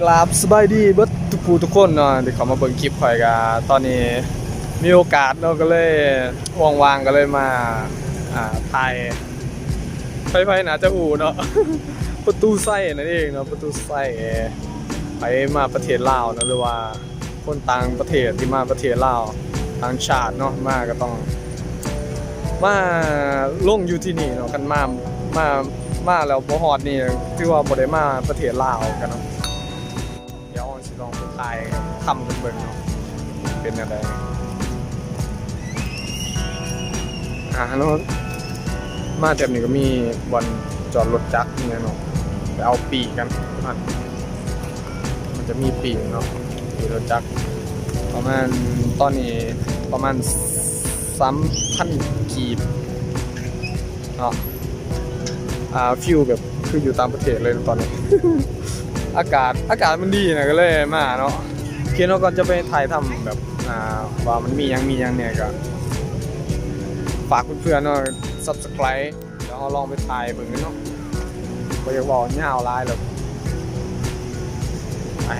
ກາບສະບາຍດີເບິດທຸກຜູ້ທຸກຄົນເນາະ ທີ່ເຂົ້າມາເບິ່ງຄລິບຂ້ອຍ. ກະຕອນນີ້ມີໂອກາດເນາະ ກໍເລີຍວ່າງໆ ກໍເລີຍມາ ອ່າ ຖ່າຍ ໃຜໆ ໜ້າຈະຮູ້ເນາະ ປະຕູໄຊນັ້ນເອງເນາະ ປະຕູໄຊ. ໃຜມາປະເທດລາວເນາະ ຫຼືວ່າຄົນຕ່າງປະເທດທີ່ມາປະເທດລາວ ຕ່າງຊາດເນາະ ມາກໍຕ້ອງມາລົງຢູ່ທີ່ນີ້ເນາະ. ຄັນມາ ມາ ມາແລ້ວບໍ່ຮອດນີ້ ຖືວ່າບໍ່ໄດ້ມາປະເທດລາວກັນເນາະ. ດຽວເຮົາຊິລອງໄປຖ່າຍທຳກັນເບິ່ງເນາະ ເປັນແນວໃດ. ອ່າ ເນາະ ມາແຖບນີ້ກໍມີບ່ອນຈອດລົດຈັກນີ້ເນາະ ໄປເອົາປີ້ງກັນ. ມັນຈະມີປີ້ງເນາະ ປີ້ງລົດຈັກ ປະມານ ຕອນນີ້ປະມານສາມພັນກີບເນາະ. ອ່າ ຟີລແບບຄືຢູ່ຕ່າງປະເທດເລີຍຕອນນີ້ ອາກາດ ອາກາດມັນດີນະ ກໍເລີຍມາເນາະ. ໂອເຄເນາະ ກ່ອນຈະໄປຖ່າຍທຳແບບ ອ່າ ວ່າມັນມີຫຍັງ ມີຫຍັງແດ່ ກໍຝາກເພື່ອນໆ ເນາະ ຊັບສະໄຄຣບ໌ ແລ້ວເຮົາລອງໄປຖ່າຍເບິ່ງເນາະ. ບໍ່ຢາກເວົ້າຍາວຫຼາຍແລ້ວ ໄປ.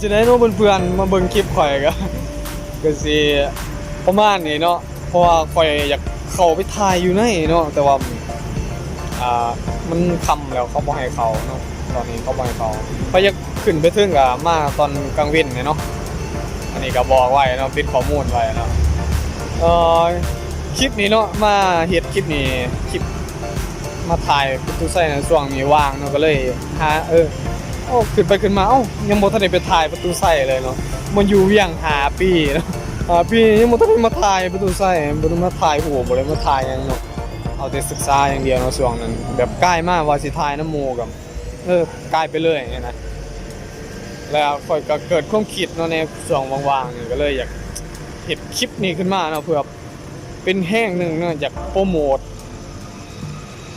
ຈັ່ງໃດເນາະເພື່ອນໆ ມາເບິ່ງຄລິບຂ້ອຍກໍ ກໍຊິປະມານນີ້ເນາະ ເພາະວ່າຂ້ອຍຢາກເຂົ້າໄປຖ່າຍຢູ່ໃນເນາະ ແຕ່ວ່າ ອ່າ ມັນຄ່ຳແລ້ວ ເຂົາບໍ່ໃຫ້ເຂົ້າເນາະ ຕອນນີ້ເຂົາບໍ່ໃຫ້ເຂົ້າ. ຂ້ອຍຢາກຂຶ້ນໄປເທິງກໍມາຕອນກາງເວັນແດ່ເນາະ ອັນນີ້ກໍບອກໄວ້ເນາະ ປິດຂໍ້ມູນໄວ້ເນາະ. ເອີ ຄລິບນີ້ເນາະ ມາເຮັດຄລິບນີ້ ຄລິບ ມາຖ່າຍປະຕູໄຊໃນຊ່ວງນີ້ວ່າງເນາະ ກໍເລີຍຫາ ເອີ ເອົາ ຄິດໄປຄິດມາ ເອົ້າ ຍັງບໍ່ທັນໄດ້ໄປຖ່າຍປະຕູໄຊເລີຍເນາະ ມາຢູ່ວຽງຫ້າປີເນາະ ຫ້າປີຍັງບໍ່ທັນໄດ້ມາຖ່າຍປະຕູໄຊ ບໍ່ໄດ້ມາຖ່າຍຮູບ ບໍ່ໄດ້ມາຖ່າຍຫຍັງເນາະ ເອົາແຕ່ສຶກສາຢ່າງດຽວເນາະ. ຊ່ວງນັ້ນແບບກາຍມາວ່າຊິຖ່າຍນຳໝູ່ກໍ ເອີ ກາຍໄປເລີຍຫັ້ນນະ. ແລ້ວຂ້ອຍກໍເກີດຄວາມຄິດເນາະ ໃນຊ່ວງວ່າງໆນີ້ ກໍເລີຍຢາກເຮັດຄລິບນີ້ຂຶ້ນມາເນາະ ເພື່ອ ເປັນແຮງໜຶ່ງເນາະ ຢາກໂປຣໂມດ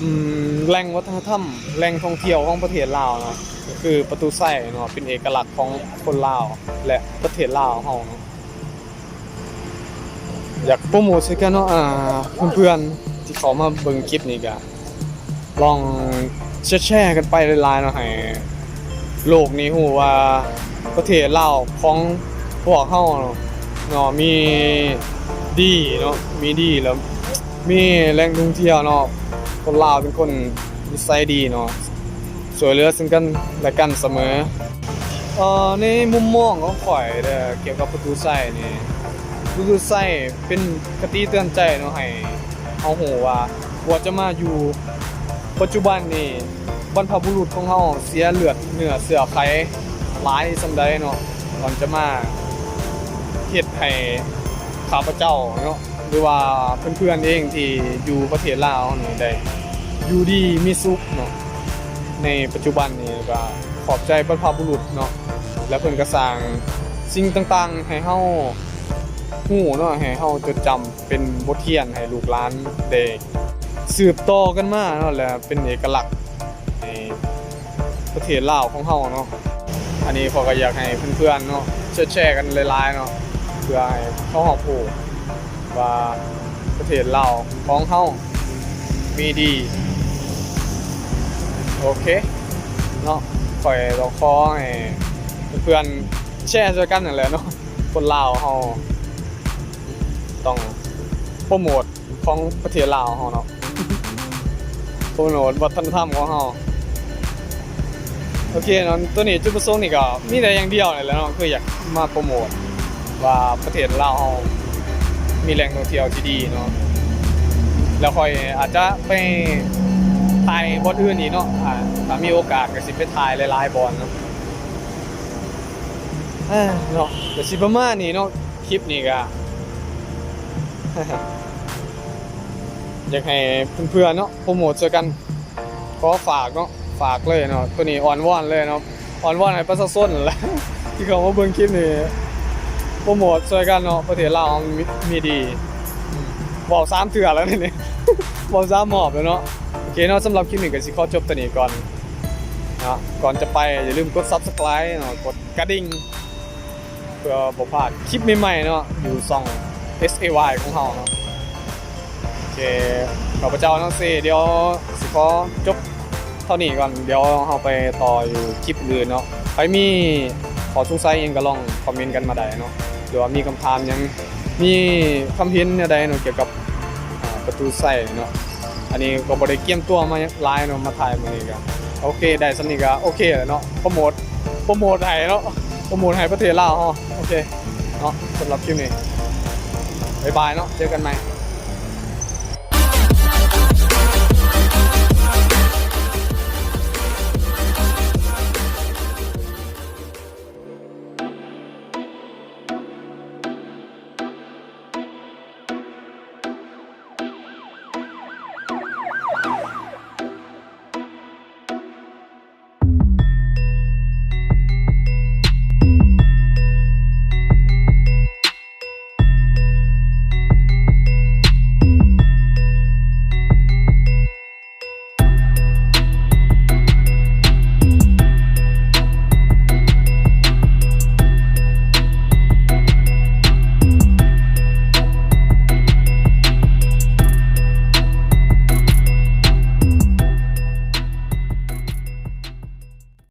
ອືມ ແຫຼ່ງວັດທະນະທຳ ແຫຼ່ງທ່ອງທ່ຽວຂອງປະເທດລາວເນາະ ກໍຄືປະຕູໄຊເນາະ ເປັນເອກະລັກຂອງຄົນລາວ ແລະ ປະເທດລາວເຮົາເນາະ. ຢາກໂປຣໂມດໃສ່ກັນເນາະ ອ່າ ເພື່ອນໆທີ່ເຂົ້າມາເບິ່ງຄລິບນີ້ກະ ລອງແຊໆກັນໄປຫຼາຍໆເນາະ ໃຫ້ໂລກນີ້ຮູ້ວ່າປະເທດລາວຂອງພວກເຮົາເນາະ ມີດີເນາະ ມີດີ ແລ້ວມີແຫຼ່ງທ່ອງທ່ຽວເນາະ. ຄົນລາວເປັນຄົນນິໄສດີເນາະ ຊ່ວຍເຫຼືອເຊິ່ງກັນແລະກັນສະເໝີ. ເອີ ໃນມຸມມອງຂອງຂ້ອຍເດີ ກ່ຽວກັບປະຕູໄຊນີ້ ປະຕູໄຊເປັນຄະຕິເຕືອນໃຈເນາະ ໃຫ້ເຮົາຮູ້ວ່າ ກວ່າຈະມາຢູ່ປັດຈຸບັນນີ້ ບັນພະບຸລຸດຂອງເຮົາເສຍເລືອດເນື້ອເຊື້ອໄຂຫຼາຍສ່ຳໃດເນາະ ກ່ອນຈະມາເຮັດໃຫ້ຂ້າພະເຈົ້າເນາະ ຫຼືວ່າເພື່ອນໆເອງທີ່ຢູ່ປະເທດລາວເຮົານີ້ໄດ້ຢູ່ດີມີສຸກເນາະ. ໃນປັດຈຸບັນນີ້ກໍຂອບໃຈບັນພະບຸລຸດເນາະ ແລະ ເພິ່ນກໍສ້າງສິ່ງຕ່າງໆໃຫ້ເຮົາຮູ້ເນາະ ໃຫ້ເຮົາຈົດຈຳເປັນບົດຮຽນໃຫ້ລູກຫຼານໄດ້ສືບຕໍ່ກັນມາເນາະ ແລະ ເປັນເອກະລັກໃຫ້ປະເທດລາວຂອງເຮົາເນາະ. ອັນນີ້ຂ້ອຍກໍຢາກໃຫ້ເພື່ອນໆເນາະ ແຊໆກັນຫຼາຍໆເນາະ ເພື່ອໃຫ້ເຂົາຮັບຮູ້ ວ່າປະເທດລາວຂອງເຮົາມີດີ. ໂອເຄເນາະ ຂ້ອຍກໍຂໍໃຫ້ເພື່ອນໆແຊຊ່ວຍກັນນັ້ນແຫຼະເນາະ. ຄົນລາວເຮົາຕ້ອງໂປຣໂມດຂອງປະເທດລາວເຮົາເນາະ ໂປຣໂມດວັດທະນະທຳຂອງເຮົາ. ໂອເຄເນາະ ໂຕນີ້ຈຸດປະສົງນີ້ກໍມີແຕ່ຢ່າງດຽວນີ້ແຫຼະເນາະ ຄືຢາກມາໂປຣໂມດວ່າປະເທດລາວເຮົາມີແຫຼ່ງທ່ອງທ່ຽວທີ່ດີເນາະ ແລ້ວຂ້ອຍອາດຈະໄປຖ່າຍບ່ອນອື່ນອີກເນາະ ຖ້າ ຖ້າມີໂອກາດກໍຊິໄປຖ່າຍຫຼາຍໆບ່ອນເນາະ ເນາະ ກໍຊິປະມານນີ້ເນາະ ຄລິບນີ້ກໍ ຢາກໃຫ້ເພື່ອນໆເນາະ ໂປຣໂມດຊ່ວຍກັນ ຂໍຝາກເນາະ ຝາກເລີຍເນາະ ໂຕນີ້ອ້ອນວອນເລີຍເນາະ ອ້ອນວອນໃຫ້ປະຊາຊົນຫັ້ນແຫຼະ ທີ່ເຂົ້າມາເບິ່ງຄລິບນີ້ ໂປຣໂມດຊ່ວຍກັນເນາະ ປະເທດລາວເຮົາມີ ມີດີ ເວົ້າສາມເທື່ອແລ້ວນີ້ ເວົ້າສາມຮອບແລ້ວເນາະ. ໂອເຄເນາະ ສຳລັບຄລິບນີ້ກໍຊິຂໍຈົບເທົ່ານີ້ກ່ອນເນາະ ກ່ອນຈະໄປຢ່າລືມກົດ Subscribe ເນາະ ກົດກະດິ່ງ ເພື່ອບໍ່ພາດຄລິບໃໝ່ໆເນາະ ຢູ່ຊ່ອງ ເອສເອວາຍ ຂອງເຮົາເນາະ. ໂອເຄ ຂ້າພະເຈົ້າທັງສີ່ ດຽວຊິຂໍຈົບເທົ່ານີ້ກ່ອນ ດຽວເຮົາໄປຕໍ່ຢູ່ຄລິບອື່ນເນາະ. ໃຜມີຂໍ້ສົງໄສຫຍັງກໍລອງຄອມເມັນກັນມາໄດ້ເນາະ ຫຼືວ່າມີຄຳຖາມຫຍັງ ມີຄຳເຫັນແນວໃດເນາະ ກ່ຽວກັບ ອ່າ ປະຕູໄຊເນາະ. ອັນນີ້ກໍບໍ່ໄດ້ກຽມຕົວມາຫຍັງຫຼາຍເນາະ ມາຖ່າຍມື້ນີ້ກໍ ໂອເຄ ໄດ້ສ່ຳນີ້ກໍໂອເຄແລ້ວເນາະ ໂປຣໂມດ ໂປຣໂມດໃຫ້ເນາະ ໂປຣໂມດໃຫ້ປະເທດລາວເຮົາ. ໂອເຄເນາະ ສຳລັບຄລິບນີ້ ບາຍບາຍເນາະ ເຈີກັນໃໝ່.